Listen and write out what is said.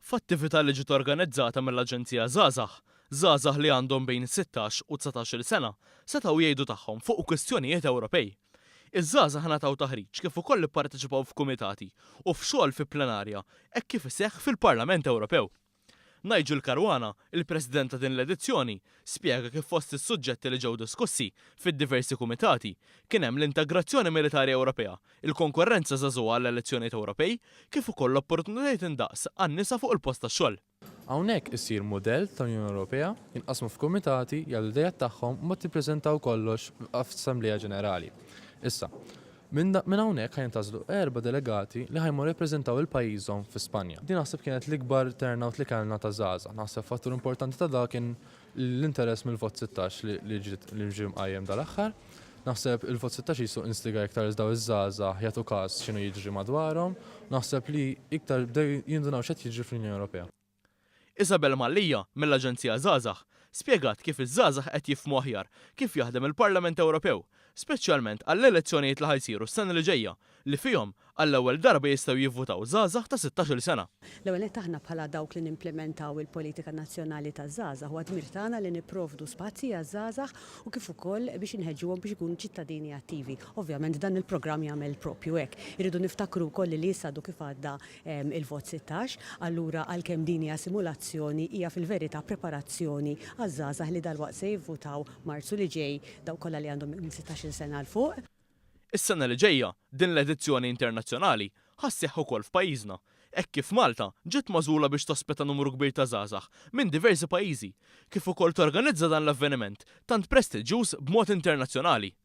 F'attività li ġiet organizzata mill-Aġenzija Żgħażagħ, żgħażagħ li għandhom bejn 16 u 19-il sena setgħu jgħidu tagħhom fuq kwistjonijiet Ewropej. Iż-żgħażagħ ngħataw taħriġ kif ukoll ipparteċipaw f'kumitati u f'xogħol fi plenarja hekk kif iseħħ fil-Parlament Ewropew. Nigel Caruana, il-President ta' din l-edizzjoni, spjega kif fost is-suġġetti li ġew diskussi fid-diversi kumitati kien hemm l-integrazzjoni militari Ewropea, il-konkorrenza żagħżugħa għall-elezzjonijiet Ewropej kif ukoll l-opportunitajiet indaqs għan-nisa fuq il-post tax-xogħol. Hawnhekk isir mudell tal-Unjoni Ewropea, jinqasmu f'kumitati, jagħtu l-ideat tagħhom u mbagħad jippreżentaw kollox f'Assemblea Ġenerali. Issa, Minn minn hawnhekk ħa jintgħażlu erba' delegati li ħa jmorru jippreżentaw lil pajjiżhom fi Spanja. Din naħseb kienet l-ikbar turnout li kellna ta' żgħażagħ. Naħseb fattur importanti ta' dak kien l-interess mill-Vot 16 li li ġiet li ġie mqajjem dal-aħħar. Naħseb il-Vot 16 qisu instiga iktar dawn iż-żgħażagħ jagħtu każ x'inhu jiġri madwarhom. Naħseb li iktar bdew jindunaw x'qed jiġri fl-Unjoni Ewropea. Isabel Mallia, mill-Aġenzija Żgħażagħ, spjegat kif iż-żgħażagħ qed jifhmu aħjar kif jaħdem il-Parlament Ewropew, speċjalment għall-elezzjonijiet li ħa jsiru s-sena li ġejja, li fihom, għall-ewwel darba jistgħu jivvutaw żgħażagħ ta' 16-il sena. L-ewwel nett aħna bħala dawk li nimplimentaw il-politika nazzjonali taż-żgħażagħ huwa dmir tagħna li nipprovdu spazji għaż-żgħażagħ u kif ukoll biex inħeġġuhom biex ikunu ċittadini attivi. Ovvjament dan il-programm jagħmel propju hekk. Irridu niftakru wkoll li issa għadu kif għadda il-vot 16, allura għalkemm din hija simulazzjoni hija fil-verità preparazzjoni għaż-żgħażagħ li dalwaqt se jivvutaw Marzu li ġej, dawk kollha li għandhom minn 16-il sena 'l fuq. Is-sena li ġejja, din l-edizzjoni internazzjonali ħa sseħħ ukoll f'pajjiżna, hekk kif Malta ġiet magħżula biex tospita numru kbir ta' żgħażagħ minn diversi pajjiżi, kif ukoll torganizza dan l-avveniment tant prestiġjuż b'mod internazzjonali.